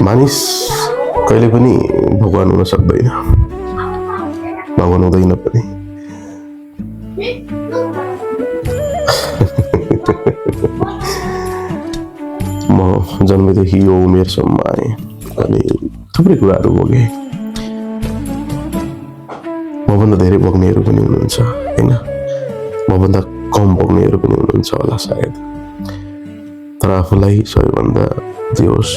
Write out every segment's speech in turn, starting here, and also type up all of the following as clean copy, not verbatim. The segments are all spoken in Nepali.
मानिस कहिले पनि भगवान हुन सक्दैन, भगवान हुँदैन पनि। म जन्मेदेखि यो उमेरसम्म आएँ अनि थुप्रै कुराहरू भोगेँ। मभन्दा धेरै भोग्नेहरू पनि हुनुहुन्छ होइन, मभन्दा कम भोग्नेहरू पनि हुनुहुन्छ होला सायद, तर आफूलाई सबैभन्दा जे होस्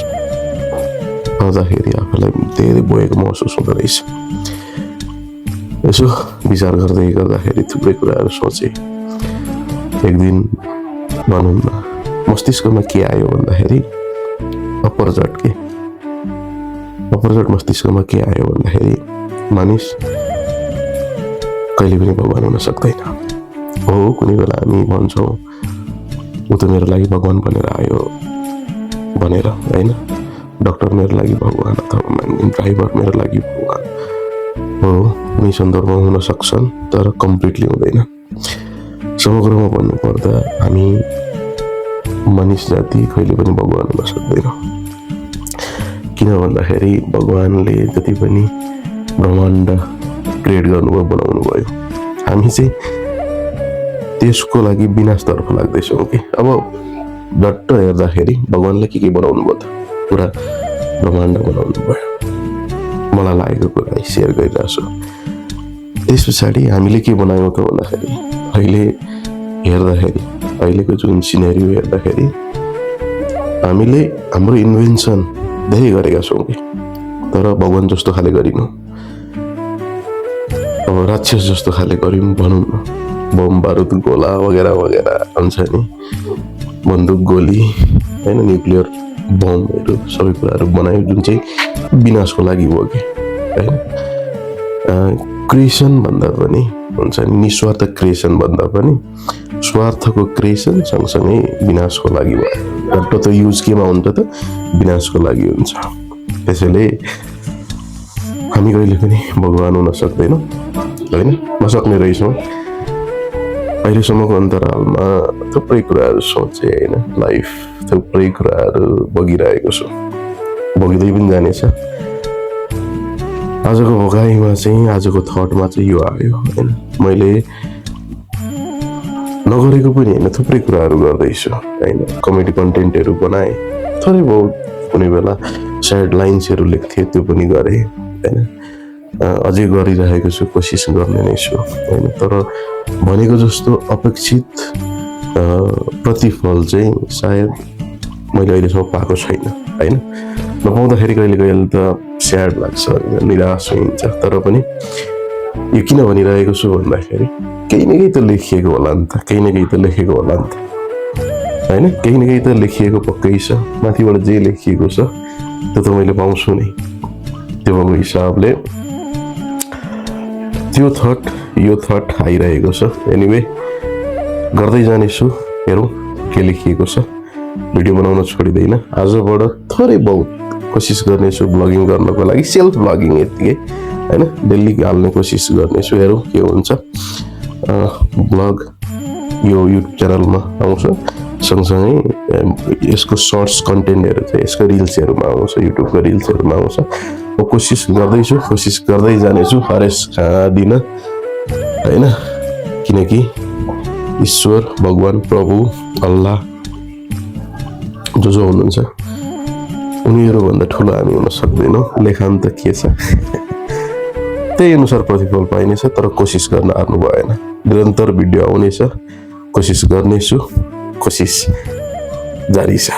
गर्दाखेरि आफूलाई धेरै भोगेको महसुस हुँदो रहेछ। यसो विचार गर्दै गर्दाखेरि थुप्रै कुराहरू सोचेँ। एक दिन भनौँ न मस्तिष्कमा के आयो भन्दाखेरि अपरझट मस्तिष्कमा के आयो भन्दाखेरि मानिस कहिले पनि भगवान हुन सक्दैन। हो कुनै बेला हामी भन्छौँ ऊ त मेरो लागि भगवान बनेर आयो भनेर होइन, डक्टर मेरो लागि भगवान अथवा ड्राइभर मेरो लागि भगवान हो, कुनै सन्दर्भमा हुन सक्छन् तर कम्प्लिटली हुँदैन। समग्रमा भन्नुपर्दा हामी मानिस जाति कहिले पनि भगवान हुन सक्दैनौँ। किन भन्दाखेरि भगवानले जति पनि ब्रह्माण्ड क्रिएट गर्नुभयो, बनाउनु भयो, हामी चाहिँ त्यसको लागि विनाशतर्फ लाग्दैछौँ कि। अब डट्ट हेर्दाखेरि भगवानले के बनाउनु भयो त, पुरा ब्रह्माण्ड बनाउनु भयो। मलाई लागेको कुरा सेयर गरिरहेको छु। त्यस पछाडि हामीले के बनायौँ त भन्दाखेरि अहिले हेर्दाखेरि अहिलेको जुन सिनेरियो हेर्दाखेरि हामीले हाम्रो इन्भेन्सन धेरै गरेका छौँ कि, तर भगवान जस्तो खाले गरिनौँ। अब राक्षस जस्तो खाले गऱ्यौँ भनौँ न, बम बारुद गोला वगेरा वगेरा हुन्छ नि, बन्दुक गोली होइन, न्युक्लियर बमहरू सबै कुराहरू बनायो जुन चाहिँ विनाशको लागि हो कि होइन। क्रिएसन भन्दा पनि हुन्छ नि, निस्वार्थ क्रिएसन भन्दा पनि स्वार्थको क्रिएसन सँगसँगै विनाशको लागि भयो। डट्ट त युज केमा हुन्छ त, विनाशको लागि हुन्छ। त्यसैले हामी कहिले पनि भगवान हुन सक्दैनौँ होइन, नसक्ने रहेछौँ। अहिलेसम्मको अन्तरालमा थुप्रै कुराहरू सोचेँ होइन, लाइफ थुप्रै कुराहरू बगिरहेको छु, बगिँदै पनि जानेछ। आजको भोगाइमा चाहिँ, आजको थटमा चाहिँ यो आयो होइन, मैले नगरेको पनि होइन थुप्रै कुराहरू गर्दैछु होइन। कमेडी कन्टेन्टहरू बनाएँ, थोरै बहुत कुनै बेला स्याड लाइन्सहरू लेख्थेँ, त्यो पनि गरेँ होइन। अझै गरिरहेको छु, कोसिस गर्ने नै छु होइन। तर भनेको जस्तो अपेक्षित प्रतिफल चाहिँ सायद मैले अहिलेसम्म पाएको छैन होइन। नपाउँदाखेरि कहिले कहिले त स्याड लाग्छ, निराश हुन्छ। तर पनि यो किन भनिरहेको छु भन्दाखेरि केही न केही त लेखिएको होला नि त, केही न केही त लेखेको होला नि त होइन। केही न केही त लेखिएको पक्कै छ, माथिबाट जे लेखिएको छ त्यो त मैले पाउँछु नै। त्यो भएको हिसाबले त्यो थट यो थट आइरहेको छ। एनिवे गर्दै जानेछु, हेरौँ के लेखिएको छ। भिडियो बनाउन छोडिँदैन, आजबाट थोरै बहुत कोसिस गर्नेछु ब्लगिङ गर्नको लागि, सेल्फ ब्लगिङ यत्तिकै होइन, डेली हाल्ने कोसिस गर्नेछु, हेरौँ के हुन्छ। ब्लग यो युट्युब च्यानलमा आउँछ, सँगसँगै यसको सर्ट्स कन्टेन्टहरू चाहिँ यसको रिल्सहरूमा आउँछ, युट्युबको रिल्सहरूमा आउँछ। म कोसिस गर्दैछु, कोसिस गर्दै जानेछु हरेस दिन होइन, किनकि ईश्वर भगवान प्रभु अल्लाह जो हुनुहुन्छ उनीहरूभन्दा ठुलो हामी हुन सक्दैनौँ। लेखान त के छ त्यही अनुसार प्रतिफल पाइनेछ, तर कोसिस गर्न हार्नु भएन। निरन्तर भिडियो आउनेछ, कोसिस गर्नेछु, कोसिस जारी छ।